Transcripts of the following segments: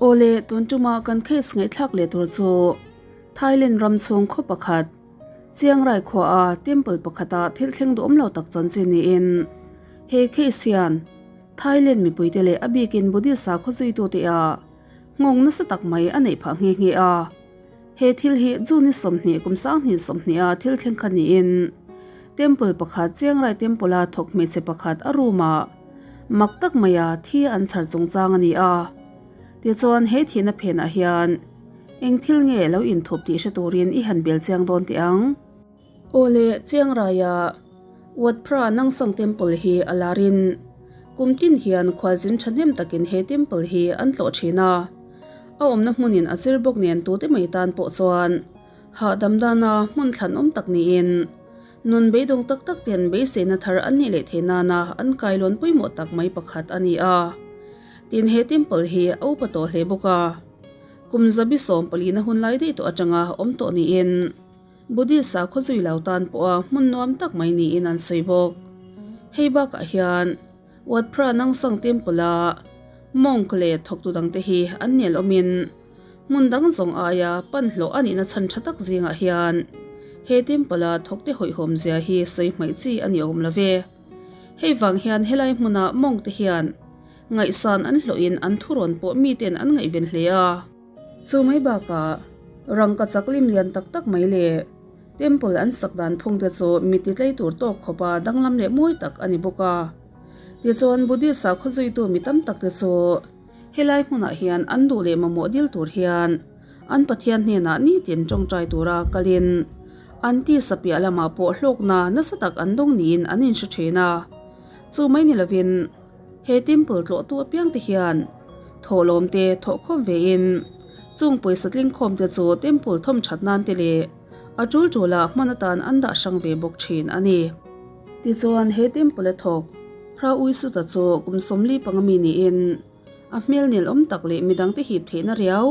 Awle, tun tuma kan case ngaihthlak leh tur chu Thailand ram chhung khaw pakhat, Chiang Rai khuaa temple pakhata thil thleng duhawm lo tak chanchin niin he case hian Thailand mipuite leh a bikin Buddhist sakhaw zuitute ah nghawng nasa tak mai a neih phah nghe nghe a. He thil hi June 20 kum 2020 a thil thleng kha niin temple pakhat Chiang Rai Temple a thawk hmeichhe pakhat a room ah mak tak maia thi an chhar chungchang a ni a. Tichuan he thihna phenah hian eng thil nge lo inthup tih hre turin i han bel chiang dawn teh ang. Aw le, Chiang Raia Wat Phra Nang Sang Temple hi a larin kum tin hian khualzin thahnem takin he temple hi an tlawh thin a. A awmna hmunin a zir bawk nen tute mai tan pawh chuan hahdam dana hmun thlanawm tak niin nun beidawng tak tak ten beiseina thar an nih leh theih nana an kailawn pawimawh tak mai pakhat a ni a. Tin he temple hi a upa tawh hle bawk a, kum zabi 14 na hun lai daih tawh atanga awm tawh niin Buddhist sakhaw zui lo tan pawha hmun nuam tak mai niin an sawi bawk. Hei bakah hian Wat Phra Nang Sang Temple-a monk leh thawktu dangte hi an nel awmin hmun dang zawng aia pan hlawh a nihna chhan tha tak zingah hian he temple-a thawkte hawihhawm zia hi sawi hmaih chi a ni awm lo ve. Hei vang hian helai hmuna monk te hian Ngaihsan an hlawhin an thurawn pawh miten an ngaihven hle a. Chu mai bakah rangka chak lim lian tak tak mai leh temple an sak dan phung te chu mi ti tlei tur tawk khawpa danglam leh mawi tak a ni bawk a. Tichuan Buddhist sakhaw zuitu mi tam tak te chu helai hmunah hian an duh leh mamawh dil tur hian an Pathian hnenah nitin tawngtai tura kalin an tisa piah lamah pawh hlawkna nasa tak an dawng niin an inhre thin a. Chu mai ni lovin. He temple tlawhtu apiang te hian thawhlawm te thawh khawm ve in chung pawisa tling khawm te chu temple thawm that nan te leh a tul tul ah hman atan an dah hrang ve bawk thin a ni. Tichuan he temple a thawk Phra Uisuta chu kum 45 mi niin a hmel nel awm tak leh midang te hip theihna riau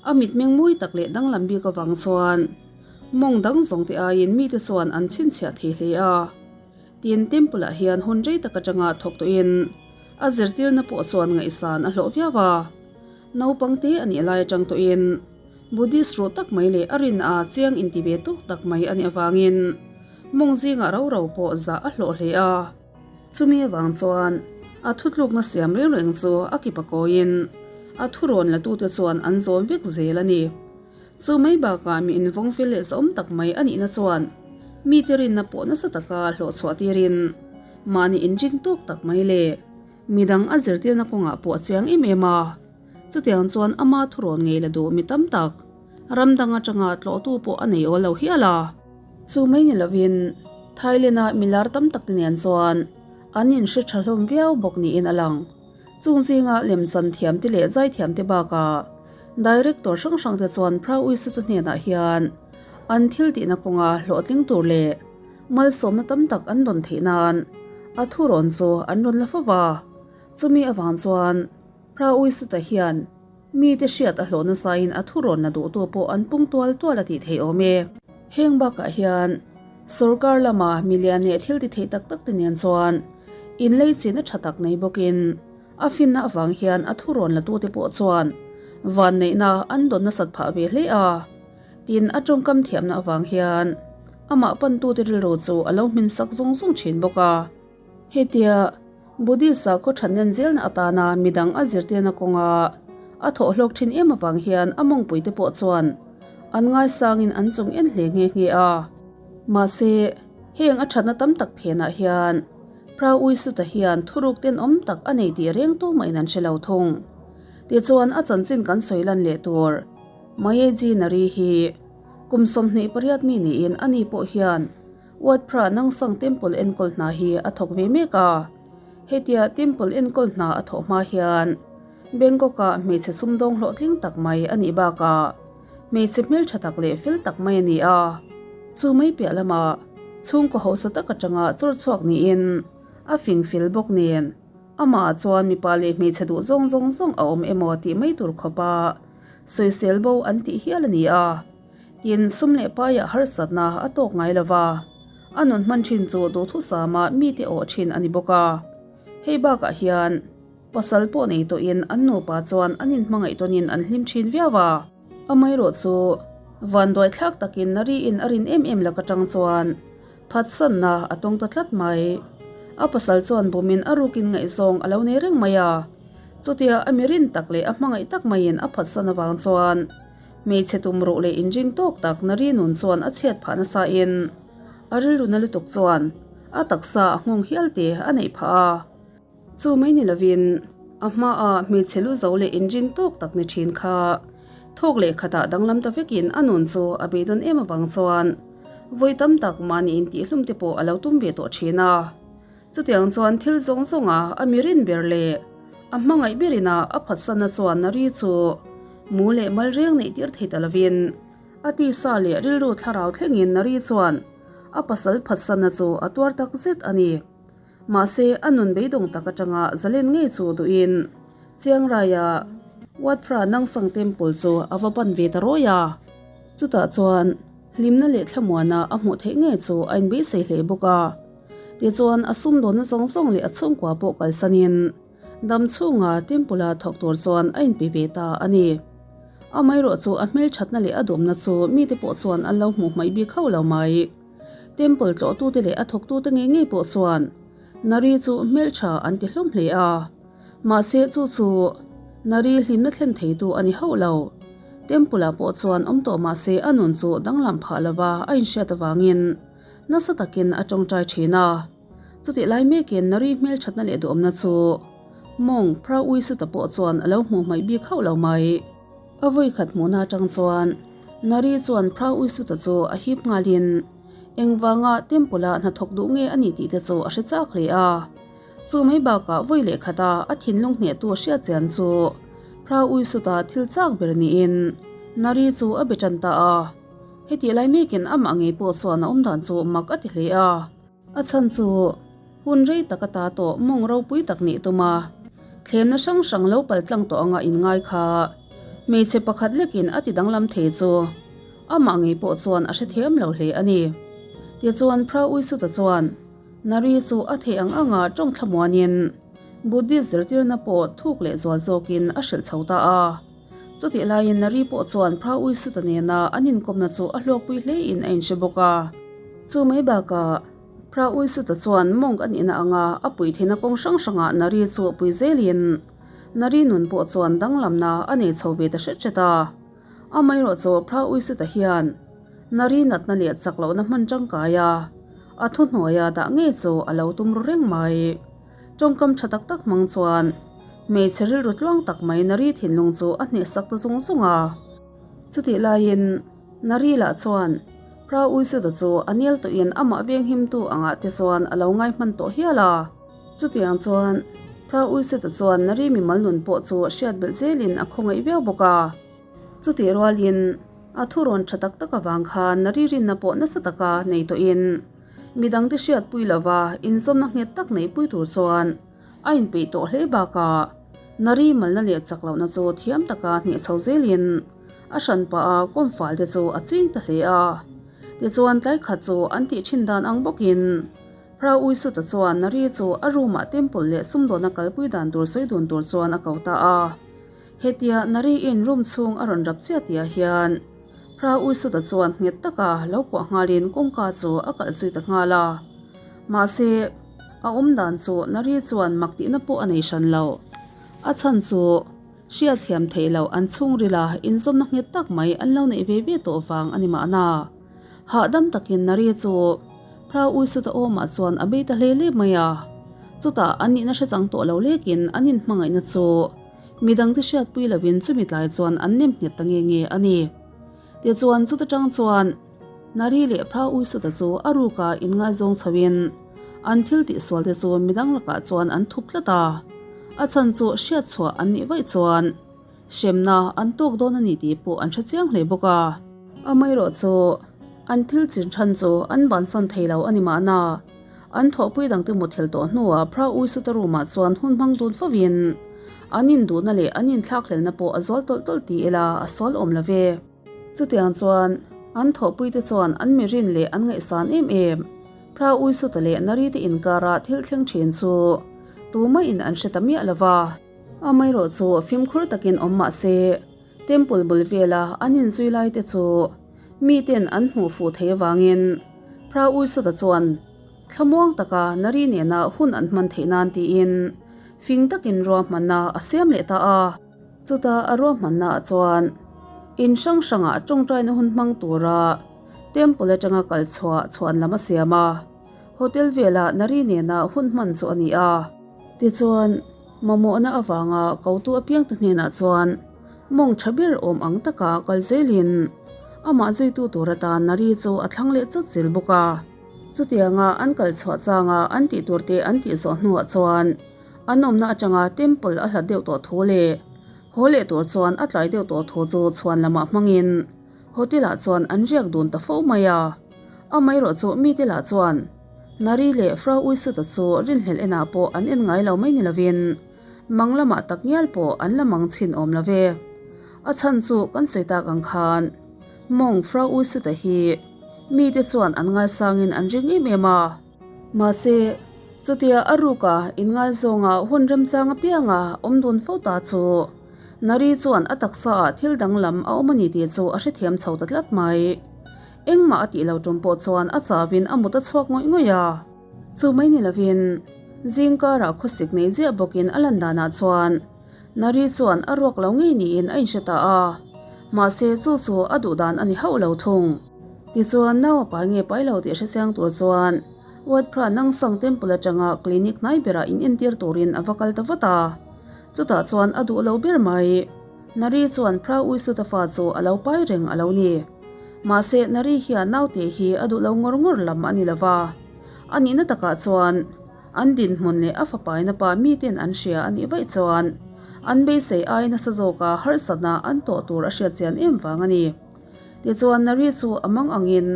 a mitmeng mawi tak leh danglam bik avang chuan mawng dang zawng te aiin mite chuan an chhinchhiah thei hle a. Tin, Temple ah hian hun rei tak atanga thawk tawhin a zirtirna pawh chuan ngaihsan a hlawh viau a. Naupang te a nih lai atang tawhin Buddhist ruh tak mai leh a rin a chiang inti ve tawk tak mai a nih avangin mawng zingah ro ro pawh zah a hlawh hle a. Chumi avang chuan a thutlukna siam reng reng chu a kipa kawiin a thurawn latute chuan an zawm vek zel a ni. Chu mai bakah mi invawng fel leh zahawm tak mai a nihna chuan mite rinna pawh nasa taka hlawh chhuah tirin mahni inring tawk tak mai leh midang a zirtirna kawngah pawh a chiang em em a. Chutiang chuan ama thurawn ngei la duh mi tam tak ram dang atanga tlawhtu pawh a nei awl lo hial a. Chu mai ni lovin Thailand-a milar tam tak te nen chuan an inhre tha hlawm viau bawk niin a lang. Chung zinga lemchan thiamte leh zaithiamte bakah Director hrang hrangte chuan Phra Uisata hnenah hian an thil tihna kawnga hlawhtling tur leh malsawmna tam tak an rawn theih nan a thurawn chu an rawn la fo va. Chumi avang chuan Phra Uisata hian mite hriat a hlawh nasain a thurawn la duhtu pawh an pung tual tual a tih theih awm e. Heng bakah hian Sorkar lama milian leh thil ti thei tak tak te nen chuan inlei chin a tha tak nei bawkin a finna avang hian a thurawn la tute pawh chuan vanneihna an dawn nasat phah ve hle a. Tin, a tawngkam thiamna avang hian amah pantute rilru chu a lo hmin sak zung zung thin bawk a. Hetia Buddhist sakhaw thatnen zelna atana midang a zirtirna kawnga a thawhhlawk thin em avang hian a mawngpuite pawh chuan an ngaisangin an chung en hle nghe nghe a. Mahse, heng a thatna tam tak phenah hian Phra Uisuta hian thuruk tenawm tak a nei tih reng tumah in an hre lo thung. Tichuan a chanchin kan sawi lan leh tur Mayeji Nari hi kum 28 mi niin ani pawh hian Wat Phra Nang Sang Temple enkawl hna hi a thawk ve mek a. Hetia temple enkawl hna a thawh hma hian Bangkok-ah hmeichhe sumdawng hlawhtling tak mai a nih bakah hmeichhe hmeltha tak leh fel tak mai a ni a. Chu mai piah lamah chhungkaw hausa tak atanga chawr chhuak niin a fing fel bawk nen amah chuan mipa leh hmeichhe duh zawng zawng zawng a awm emaw tih mai tur khawpa sawisel bo an tih hial a ni a. Tin, sum leh paiah harsatna a tawk ngai lo va, a nun hman thin chu duhthusama mite awh thin a ni bawk a. Hei bakah hian. Pasal pawh nei tawhin an nupa chuan an inhmangaih tawnin an hlim thin viau a. Amaherawh chu vanduai thlak takin Nariin a rin em em lak atang chuan phatsanna a tawng ta tlat mai. A pasal chuan bumin a rukin ngaihzawng a lo nei reng mai a. Chutia a mi rin tak leh a hmangaih tak maiin a phatsan avang chuan hmeichhe tumruh leh inring tawk tak Nari nun chuan a chhiat phah nasa in a rilru na lutuk chuan a taksa a nghawng hial te a neih phah a. Chu mai ni lovin a hmaa hmeichhe lu zo leh inring tawk tak ni thin kha thawk leh khatah danglam ta vekin a nun chu a beidawn em avang chuan vawi tam tak mahni intihhlum te pawh a lo tum ve tawh thin a. Chutiang chuan thil zawng zawnga a mi rin ber leh a hmangaih berina a phatsanna chuan Nari chu mu leh mal reng neih tir thei ta lovin a tisa leh rilru thlarau thlengin Nari chuan a pasal phatsanna chu a tuar tak zet a ni. Mahse, a nun beidawng tak atanga zalen ngei chu duhin Chiang Raia Wat Phra Nang Sang Temple chu a va pan ve ta rawi a. Chutah chuan hlimna leh thlamuana a hmuh theih ngei chu a inbeisei hle bawk a. Tichuan, a sumdawnna zawng zawng leh a chhungkua pawh kalsanin dam chhunga temple-a thawk tur chuan a inpe ve ta a ni. Amaherawh chu a hmelthatna leh a dawmna chu mite pawh chuan an lo hmuh hmaih bik hauh lo mai. Temple tlawhtute leh a thawktute ngei ngei pawh chuan Nari chu hmeltha an ti hlawm hle a. Mahse chu chu Nari hlimna thlen theitu a ni hauh lo. Temple-ah pawh chuan awm tawh mahse a nun chu danglam phah lova a inhriat avangin nasa takin a tawngtai thin a. Chutih lai mekin Nari hmelthatna leh duhawmna chu mawng Phra Uisuta pawh chuan a lo hmuh hmaih bik hauh lo mai. A vawikhat hmuhna atang chuan Nari chuan Phra Uisuta chu a hip nghalin engvanga temple-a hnathawk duh nge a nih tih te chu a hre chak hle a. Chu mai bakah vawi leh khata a thinlung hnehtu a hriat chian chu Phra Uisuta thil chak ber niin Nari chu a be tan ta a. Hetih lai mekin amah ngei pawh chuan a awmdan chu mak a ti hle a. A chhan chu hun rei tak ata tawh mawng ropui tak nih tum a, thlemna hrang hrang lo pal tlang tawh anga inngai kha hmeichhe pakhat lekin a ti danglam thei chu amah ngei pawh chuan a hrethiam lo hle a ni. Tichuan Phra Uisuta chuan Nari chu a theih ang anga tawng thlamuanin Buddhist zirtirna pawh thuk leh zual zawkin a hrilh chho ta a. Chutih laiin Nari pawh chuan Phra Uisuta nena an inkawmna chu a hlawkpui hlein a inhre bawk a. Chu mai bakah Phra Uisuta chuan monk a nihna anga a pui theihna kawng hrang hrangah Nari chu a pui zelin Nari nun pawh chuan danglamna a nei chho ve ta hret hret a. Amaherawh chu Phra Uisuta hian Nari natna leh chak lohna hman tangkai a, a thuhnuaia dah ngei chu a lo tum ru reng mai. Tawngkam tha tak tak hmang chuan hmeichhe rilru tluang tak mai Nari thinlung chu a hnehsak ta zung zung a. Chutih laiin Nari lah chuan Phra Uisuda chu a nel tawhin amah venghimtu angah te chuan a lo ngai hman tawh hial a. Chutiang chuan Phra Uisuda chuan Nari mimal nun pawh chu hriat belh zelin a khawngaih viau bawk a. Chutih rualin a thurawn tha tak tak avang khan Nari rinna pawh nasa taka nei tawhin Midangte hriatpui lova inzawmna nghet tak neihpui tur chuan a inpeih tawh hle bakah Nari malna leh chak lohna chu thiam taka hneh chho zelin a hran pah a kawmfal te chu a ching ta hle a. Tichuan tlai khat chu an tih thin dan ang bawkin Phra Uisuta chuan Nari chu a room ah temple leh sumdawna kalpui dan tur sawi dun tur chuan a ko ta a. Hetia Nari in room chhung a rawn rap chiah tihah hian Phra Uisuta chuan nghet taka lo kuah nghalin kawngka chu a kalh zui ta nghal a. Mahse, a awm dan chu Nari chuan mak tihna pawh a nei hran lo. A chhan chu hriatthiam theih loh an chhungrila inzawmna nghet tak mai an lo neih ve ve tawh vang a ni mahna. Hahdam takin Nari chu Phra Uisuta awmah chuan a bei ta hle hle mai a. Chutah an nihna hre chang tawh lo lekin an inhmangaihna chu Midangte hriatpui lovin chumi tlai chuan an nem nghet ta nge nge a ni. Tichuan chuta tang chuan Nari leh Phra Uisuta chu a ruka inngaizawng chhoin an thil tihsualte chu midang lakah chuan an thup tlat a, a chhan chu hriatchhuah an nih vaih chuan hremna an tawk dawn a ni tih pawh an hre chiang hle bawk a. Amaherawh chu an thil chin than chu an bansan thei lo a ni mahna, An thawhpui dangte muthilh tawh hnuah Phra Uisuta room-ah chuan hun hmang dun fovin an induhna leh an inthlakhlelna pawh a zual tawlh tawlh ti ila a sual awm lo ve. Chutiang chuan an thawhpuite chuan an mirin leh an ngaihsan em em Phra Uisuta leh Nari te inkara thil thleng thin chu Tumah in an hre ta miah lo va. Amaherawhchu fimkhur takin awm mah se, Temple bul vela an inzui lai te chu miten an hmuh fuh thei avangin Phra Uisawta chuan thlamuang taka Nari nena hun an hman theih nan tiin fing takin ruahmanna a siam leh ta a. Chuta a ruahmanna ah chuan in hrang hrangah tawngtaina hun hmang tura Temple atanga kal chhuah chhuan lam a siam a. Hotel velah Nari nena hun hman chu a ni a. Tichuan, mamawhna avanga kotu apiangte hnenah chuan mawng tha ber awm ang taka kal zelin amah zuitu tur atan Nari chu a thlang leh chawt zel bawk a. Chutianga an kal chhuah changa an tih turte an tih zawh hnuah chuan an awmna atanga temple a hlat deuh tawh thu leh haw leh tur chuan a tlai deuh tawh thu chu chhuan lamah hmangin hotel ah chuan an riak dun ta fo mai a. Amaherawhchu mite lah chuan Nari leh Frau Uisuta chu rinhlelh enah pawh an en ngai lo mai ni lovin mang lamah tak ngial pawh an la mang chhin awm lo ve. A chhan chu kan sawi tak ang khan mawng Frau Uisuta hi mite chuan an ngaisangin an ring em em a. Mahse, chutia a ruka inngaizawngah hun remchang apianga awm dun fo ta chu Nari chuan a taksaah thil danglam a awm a ni tih chu a hrethiam chho ta tlat mai. Engmah a tih lo tum pawh chuan a chauin a mut a chhuak ngawih ngawih a. Chu mai ni lovin, zing karah khawsik nei ziah bawkin a lan danah chuan Nari chuan a ruak lo ngei niin a inhre ta a. Mahse, chu chu a duh dan a ni hauh lo thung. Tichuan, nau a pai nge pai lo tih hre chiang tur chuan Wat Phra Nang Sang Temple atanga clinic hnai berah in entir turin a va kal ta vat a. Chutah chuan a duh lo ber mai. Nari chuan Phra Uisuta fa chu a lo pai reng a lo ni. Mahse, Nari hian naute hi a duh lo ngawr ngawr lam a ni lo va. A nihna takah chuan an dinhmun leh a fapaina pa miten an hria a nih vaih chuan an beisei ai nasa zawka harsatna an tawh tur a hriat chian em vang a ni. Tichuan, Nari chu a mang angin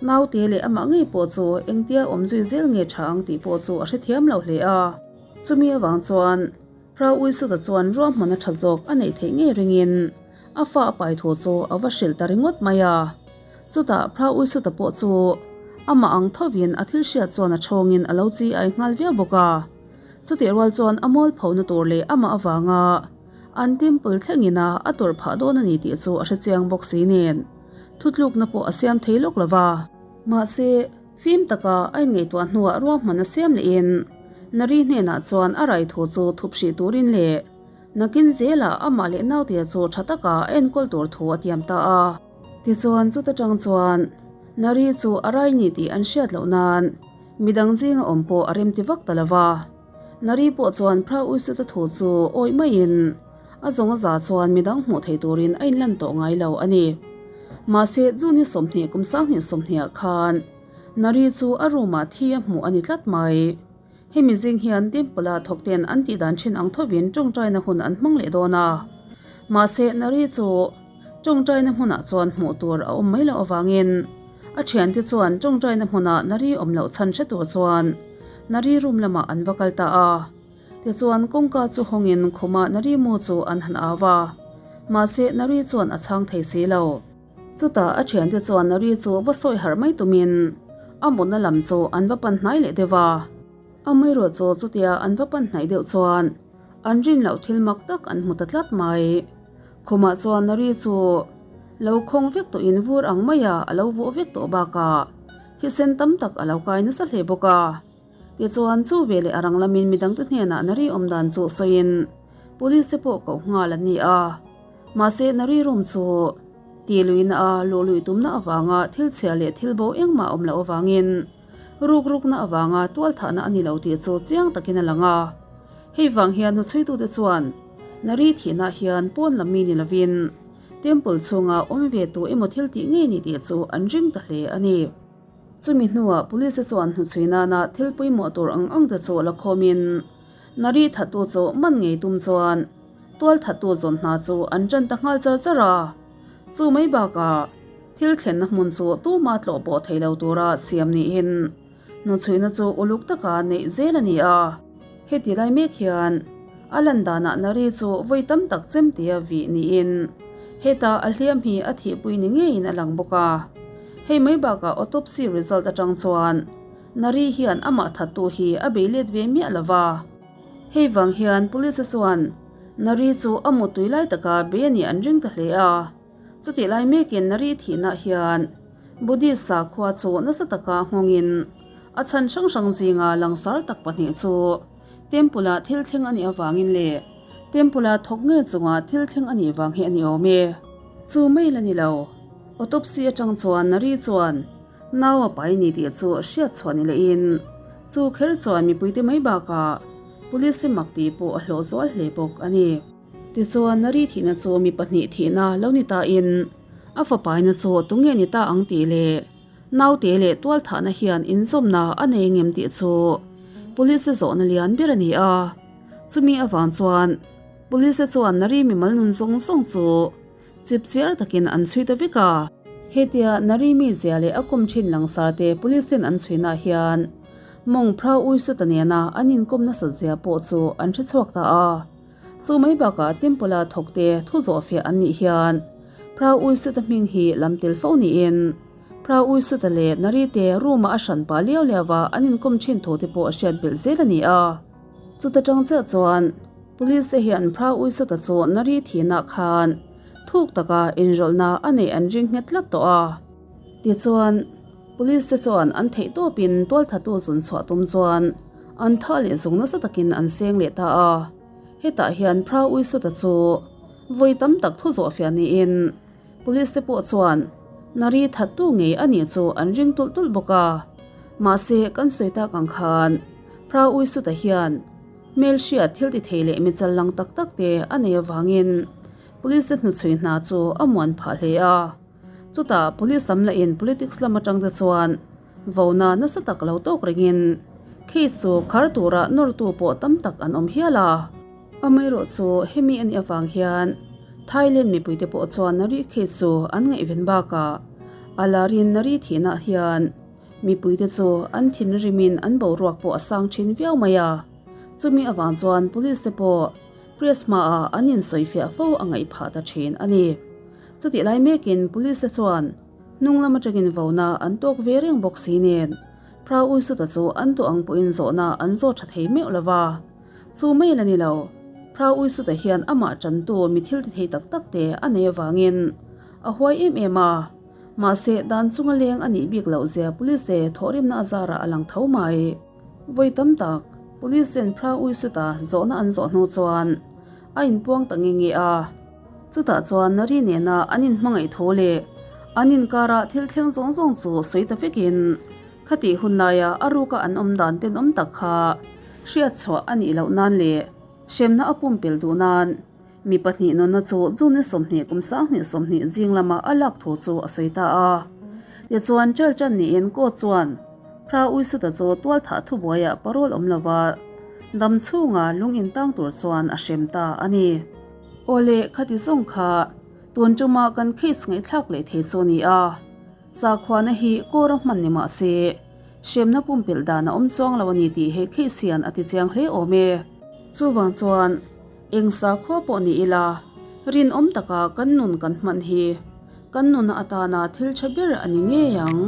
naute leh amah ngei pawh chu engtia awm zui zel nge tha ang tih pawh chu a hrethiam lo hle a. Chumi avang chuan Rau Uisuta chuan ruahman a tha zawk a neih theih ngei ringin a fa a pai thu chu a va hrilh ta ringawt mai a. Chutah Phra Uisuta pawh chu amah ang thovin a thil hriat chuan a chhawngin a lo chi ai nghal viau bawk a. Chutih rual chuan a mual phona tur leh amah avanga an temple thlengin a a tawrh phah dawn a ni tih chu a hre chiang bawk si nen thutlukna pawh a siam thei lawk lo va. Mahse, fim taka a inngaihtuah hnuah ruahman a siam lehin Nari hnenah chuan a rai thu chu thup hrih turin leh Nakin zelah amah leh nautea chu tha taka a enkawl tur thu a tiam ta a. Tichuan chuta tang chuan Nari chu a rai ni tih an hriat loh nan midang zinga awm pawh a remti vak ta lo va. Nari pawh chuan Phra Uisuta thu chu awih maiin a zawng a za chuan midang hmuh thei turin a inlan tawh ngai lo a ni. Mahse June 20 kum 20 20 ah khan Nari chu a room ah thi a hmuh a ni tlat mai. Hemi zing hian Temple-a thawkten an tih dan thin ang thovin tawngtaina hun an hmang leh dawn a. Mahse, Nari chu tawngtaina hmunah chuan hmuh tur a awm mai loh avangin a thiante chuan tawngtaina hmuna Nari awm loh chhan hre tur chuan Nari room lamah an va kal ta a. Tichuan, kawngka chu hawngin khumah Nari mu chu an han au a. Mahse, Nari chuan a chhang thei si lo. Chutah a thiante chuan Nari chu va sawi harh mai tumin a mutna lam chu an va pan hnai leh deuh a. Amaherawh chu chutia an va pan hnaih deuh chuan an rin loh thil mak tak an hmu ta tlat mai. Khumah chuan Nari chu lo khawng vek tawhin vur ang maia a lo vuah vek tawh bakah thisen tam tak a lo kai nasa hle bawk a. Tichuan chu veleh a rang lamin midangte hnenah Nari awm dan chu sawiin police te pawh koh nghal an ni a. Mahse Nari room chu ti luihna a luh luih tumna avanga thil chhia leh thil bo engmah awm loh avangin ruk rukna avanga tual thahna a ni lo tih chu chiang takin a lang a. Hei vang hian hnuchhuitute chuan Nari thihna hian pawn lam mi ni lovin temple chhunga awm ve tu emaw thil tih ngei ni tih chu an ring ta hle a ni. Chumi hnuah police chuan hnuchhui nana thil pawimawh tur ang ang te chu la khawmin Nari thattu chu man ngei tum chuan tual thattu zawn hna chu an ṭan ta nghal char char a. Chu mai bakah thil thlenna hmun chu tuma tlawh pawh thei lo tura siam niin hnuchhuina chu uluk taka neih zel a ni a. Heti lai mek hian a lan danah Nari chu vawi tam tak chem tia vih niin heta a hliam hi a thihpui ni ngeiin a lang bawk a. Hei mai bakah autopsy result atang chuan Nari hian amah thattu hi a bei let ve miah lo va. Hei vang hian police chuan Nari chu a mutui lai taka bei a nih an ring ta hle a. Chutih lai mekin Nari thihna hian Buddhist sakhua chu nasa taka nghawngin a chhan hrang hrang zinga langsar tak pahnih chu Temple-ah thil thleng a nih avangin leh Temple-a thawk ngei chunga thil thleng a nih vang hi a ni awm e. Chu mai la ni lo. Autopsy atang chuan Nari chuan nau a pai ni tih chu hriat chhuah ni lehin chu kher chuan mipuite mai bakah Police mak tih pawh a hlawh zual hle bawk a ni. Tichuan Nari thihna chu mi pahnih thihna lo ni tain a fapaina chu tunge ni ta ang tih leh Naute leh tualthahna hian inzawmna a nei ngem tih chu Police zawhna lian ber a ni a. Chumi avang chuan Police chuan Nari mimal nun zawng zawng chu chip chiar takin an chhui ta vek a. Hetia Nari mizia leh a kawm thin langsar te Police ten an chhuinah hian mawng Phra Uisuta nena an inkawm nasat zia pawh chu an hre chhuak ta a. Chu mai bakah Temple-a thawkte thu zawhfiah an nih hian Phra Uisuta hming hi lam tel fo niin Phra Uisuta leh Nari te room-a a hran pah liau liau a an inkawm thin thu te pawh a hriat belh zel a ni a. Chuta tang chiah chuan Police te hian Phra Uisuta chu Nari thihna khan thuk taka inrawlhna a neih an ring nghet tlat tawh a. Tichuan, Police te chuan an theih tawpin tualthatu zun chhuah tum chuan an tha leh zung nasa takin an seng leh ta a. Hetah hian Phra Uisuta chu vawi tam tak thu zawhfiah niin Police te pawh chuan Nari thattu ngei a nih chu an ring tulh tulh bawk a. Mahse, kan sawi tak ang khan Phra Uisuta hian hmelhriat thil ti thei leh mi chal lang tak tak te a nei avangin Police te hnuchhui hna chu a muan phah hle a. Chutah Police lam lahin Politics lam atang te chuan vona nasa tak lo tawk rengin case chu khar tura nawrtu pawh tam tak an awm hial a. Amaherawh chu hemi a nih avang hian Thailand mipuite pawh chuan Nari case chu an ngaihven bakah a larin Nari thihna hian mipuite chu an thinrimin an boruak pawh a sang thin viau mai a. Chumi avang chuan Police te pawh press hmaah an insawifiah fo a ngaih phah ta thin a ni. Chutih lai mekin Police te chuan hnung lam atangin vona an tawk ve reng bawk si nen Phra Uisuta chu an duh ang pawhin zawhna an zawt tha thei meuh lo va. Chu mai la ni lo, Phra Uisuta hian amah tantu mi thil ti thei tak tak te a nei avangin a huai em em a. Mahse, dan chunga leng a nih bik loh zia Police te thawhrimna a zarah a lang tho mai. Vawi tam tak Police ten Phra Uisuta zawhna an zawh hnu chuan a inpuang ta nge nge a. Chutah chuan Nari nena an inhmangaih tho leh an inkara thil thleng zawng zawng chu sawi ta vekin khatih hun laia a ruka an awm dan tenawm tak kha hriat chhuah a nih loh nan leh hremna a pumpelh duh nan mi pahnih nunna chu June 20 kum 2020 zing lama a lak thu chu a sawi ta a. Tichuan Chel Chan niin court chuan Phra Uisuta chu tualthah thubuaiah parole awm lova dam chhunga lung intang tur chuan a hrem ta a ni. Awle, khati zawng kha tun tuma kan case ngaihthlak leh thei chu a ni a, sakhuana hi kawr a hman ni mah se, hremna pumpelh dan a awm chuang lo a ni tih he case hian a ti chiang hle awm e. Chuvang chuan, eng sakhua pawh ni ila, rinawm taka kan nun kan hman hi kan nuna atana thil tha ber a ni ngei ang.